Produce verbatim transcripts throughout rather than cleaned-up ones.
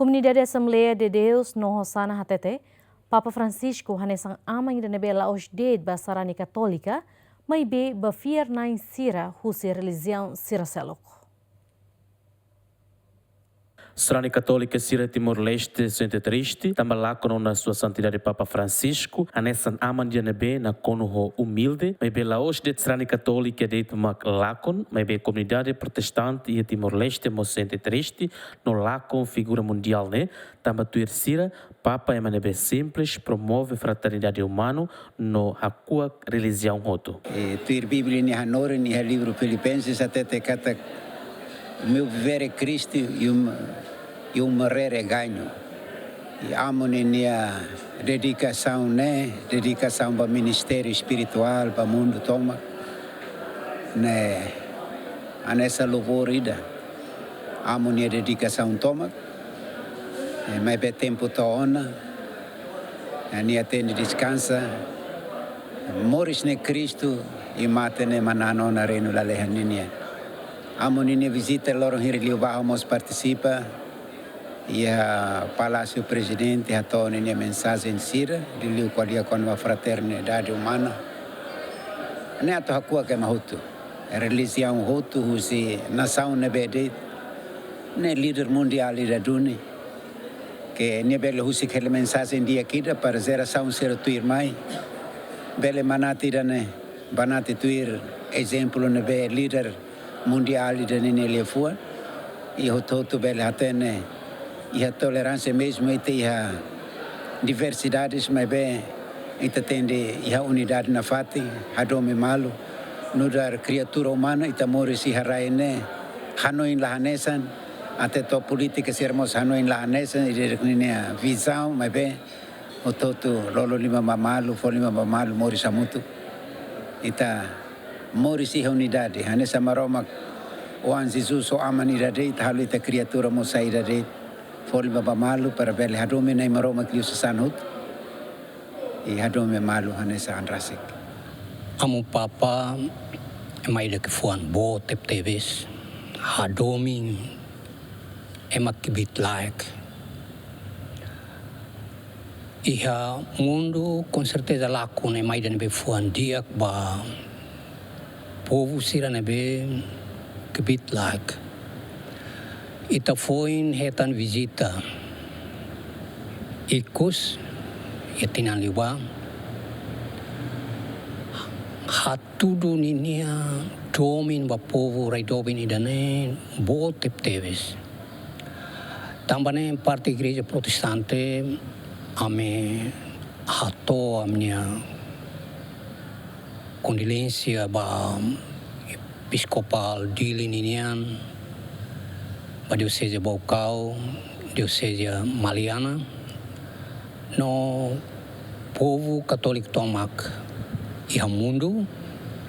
Komunidade Assembleia de Deus no Hosanna hatete, Papa Francisco hanesan aman ida ne'ebé la'ós de'it ba sarani Katólika, maibé ba fiar-na'in sira husi relijiaun sira seluk. Sarani Katólika sira Timor-Leste sente triste tanba lakon ona Sua Santidade Papa Francisco hanesan aman ida ne'ebé nakonu ho umilde, maibé la'ós de'it sarani Katólika de'it mak lakon, maibé komunidade protestante iha Timor-Leste mós sente triste no lakon figura mundiál ne'e, tanba tuir sira, Papa ema ne'ebé simples, promove fraternidade umanu no hakuak relijiaun hotu. E tuir Bíblia nia hanorin iha livru Filipenses hatete katak, "O meu viver é Cristo e o, e o morrer é ganho." I amu ninia dedikasaun ne'e, dedikasaun ba ministériu espirituál, ba mundu tomak ne'e, hanesan louvór ida. Amu nia dedikasaun tomak, eh, maibé tempu to'o ona, eh, nia tenke deskansa. Moris ne'e Kristu, i mate ne'e manán ona reinu lalehan ninian. Amu ninia vizita loron hirak liubá ha'u mós partisipa iha Palásiu Prezidente, hato'o ninia mensajen sira, liuliu ko'alia kona-ba fraternidade umana. Ne'e atu hakuak ema hotu, relijiaun hotu, husi nasaun ne'ebé de'it, ne'e líder mundiál ida duni, ke nia bele husik hela mensajen di'ak ida para jerasaun sira tuirmai bele banati ida-ne'e, banati tuir ezemplu ne'ebé líder mundiál ida-ne'e nia liafuan. I hotu-hotu bele hatene iha toleránsia, mezmu ita iha diversidades, maibé ita tenke iha unidade nafatin, hadomi malu. Nu'udar kriatura umana, ita moris iha rai ne'e hanoin la hanesan, até to'o polítika sira mós hanoin la hanesan, ida-idak ninia vizaun, maibé hotu-hotu lolo liman ba malu, fó liman ba malu, moris hamutuk. Ita moris iha unidade, hanesan Maromak, Oan Jesus, ho aman ida de'it, halo ita kriatura mós sai ida de'it, fó liman ba malu para bele hadomi Na'i Maromak liu sasán hotu. I hadomi malu hanesan an rasik. Amu Papa, ema ida ke fuan boot tebetebes, hadomi ema kbiit-laek. Iha mundu, konserteza lakon ema ida ne'ebé fuan di'ak ba povu sira ne'ebé kbiit-laek. Ita foin hetan vizita ikus iha tinan liubá. Hatudu ninia domin ba povu rai doben ida-ne'e boot tebetebes. Tanba ne'e parte Igreja Protestante, ami hato'o ami-nia kondolénsia ba Episkopál Dili ninian, ba Dioseze Baucau, Dioseze Maliana, no povu Katólika tomak iha mundu,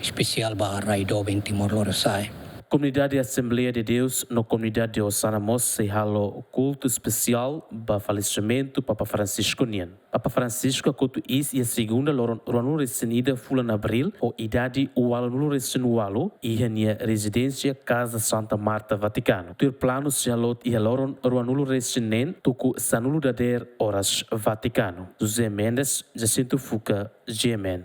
espesiál ba rai doben Timor Lorosa'e. Komunidade Assembleia de Deus no komunidade Hosanna mós sei halo kultu espesiál ba falesimentu Papa Francisco nian. Papa Francisco hakotu iis iha segunda loron ruanulu-resin-ida fulan Abríl, ho idade ualunulu-resin-ualu, iha nia rezidénsia Casa Santa Marta, Vatikanu. Tuir planu sei haloot iha loron ruanulu-resin-neen, tuku sanulu dadeer oras Vatikanu. José Mendes, Jacinto Fuca, G M N.